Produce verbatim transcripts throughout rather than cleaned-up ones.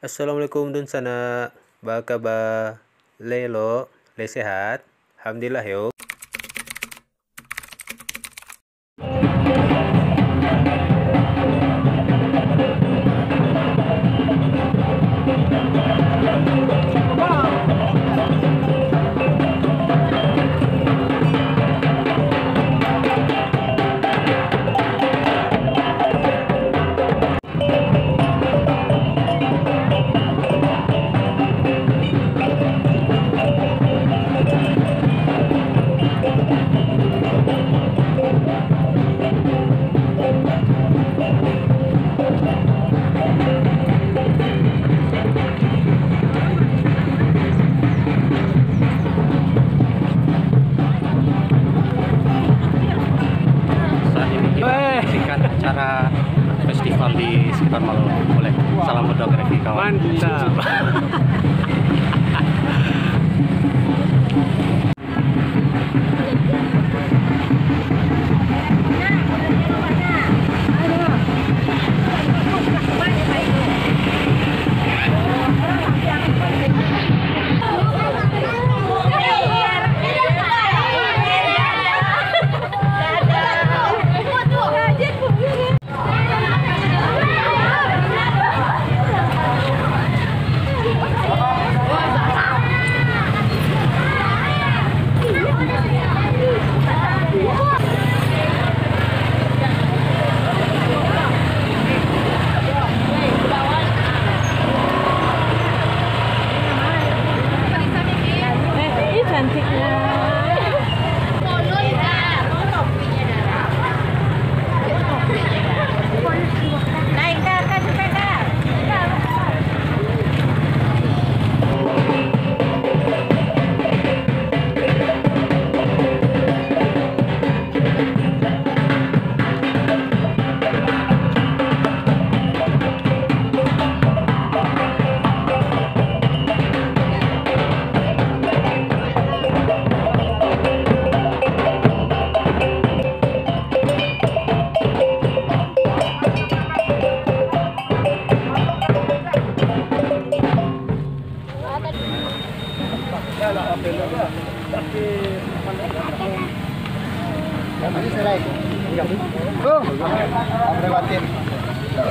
Assalamualaikum dunsanak, baa kaba? Lai elok, lai sehat? Alhamdulillah yo. Saat ini kita menyaksikan acara festival di sekitar Malo. Boleh. Salam fotografi, kawan. Mantap. Eh, ih, cantiknya.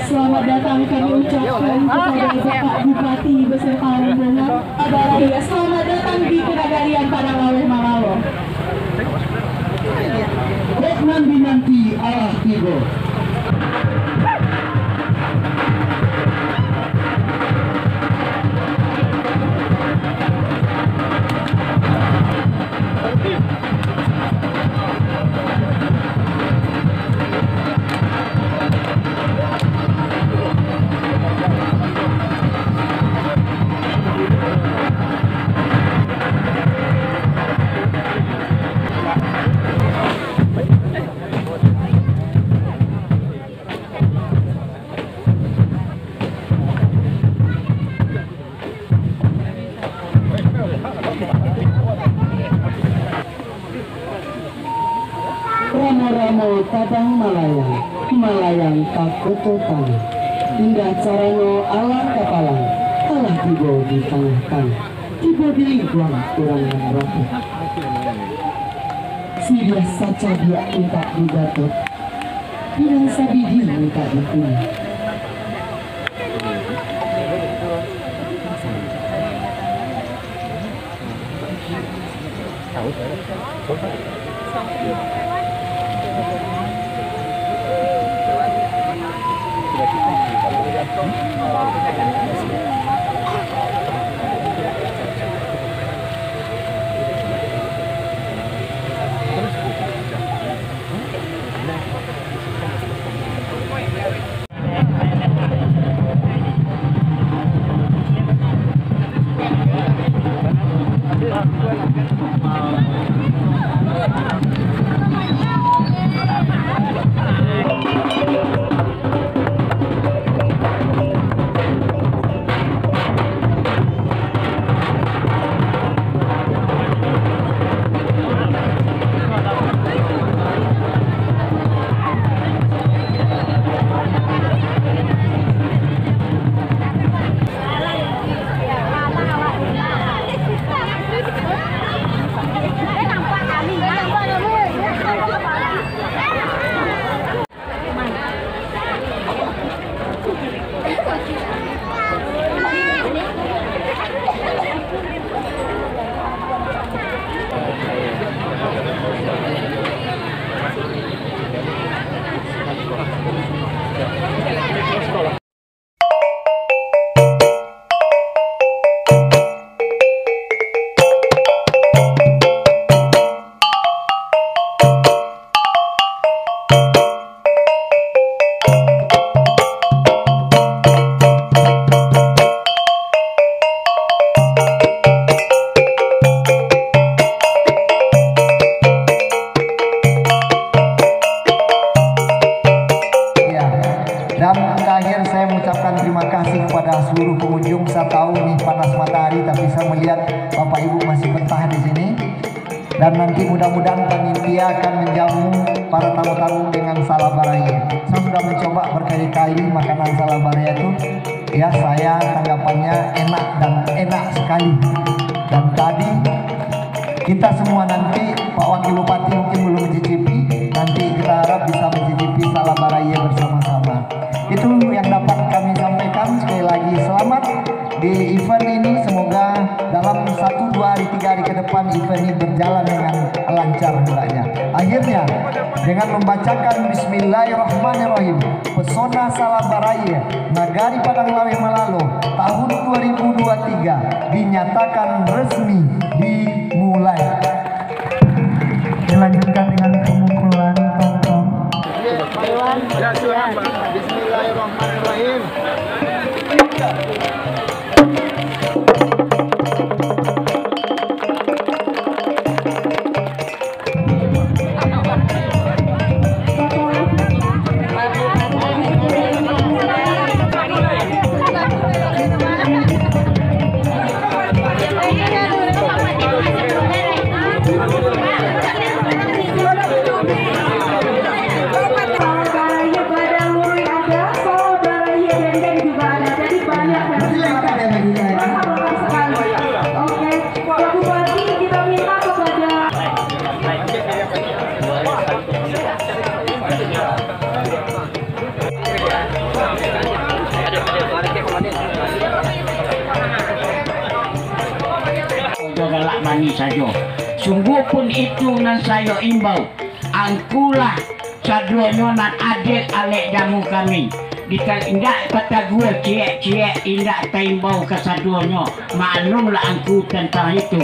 Selamat datang kami ucapkan kepada Bapak Bupati beserta rombongan. Selamat datang di Kenagarian Padang Laweh Malalo. Kok nan dinanti alah tibo. Ramo-ramo tabang malayang, malayang ka koto tanah. Indak carano alang kapalang, alah tibo di tangah-tangah, tibo di lingkuang urang nan rapuah. Siriah sacabiak mintak digatok, pinang sabiji mintak dikunyah. pengunjung, saya tahu ini panas matahari, tapi saya melihat Bapak Ibu masih betah di sini. Dan nanti mudah-mudahan panitia akan menjamu para tamu-tamu dengan salabaraye. Saya sudah mencoba berkali-kali makanan salabaraye itu. Ya, saya tanggapannya enak dan enak sekali. Dan tadi kita semua nanti, Pak Wakil Bupati mungkin belum mencicipi, nanti kita harap bisa mencicipi salabaraye bersama-sama. Itu yang dapat kami sampaikan. Sekali lagi, selamat di event ini. Semoga dalam satu, dua hari, tiga hari ke depan, event ini berjalan dengan lancar hendaknya. Akhirnya, dengan membacakan Bismillahirrahmanirrahim, Pesona Salabaraye, Nagari Padang Laweh Malalo, tahun dua ribu dua tiga dinyatakan resmi dimulai. Dilanjutkan dengan pemukulan tong-tong. Bismillahirrahmanirrahim. Saudara Yehuda Lurui ada, saudara Yehuda juga ada. Jadi banyak sekali. Oke, Pak Bupati, kita minta kepada Galak bani sajo. Sungguahpun itu nan sayo imbau, angkulah saduonyo nan adiak alek jamu kami. Dika-, indak bataguah ciek-ciek, indak taimbau kasaduonyo. Maklumlah angku tantang itu.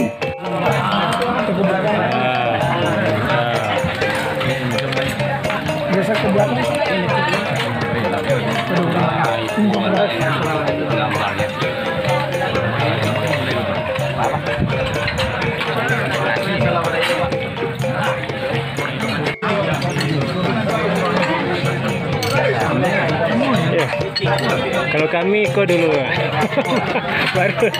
Ya. Kalau kami, ko dulu. Baru.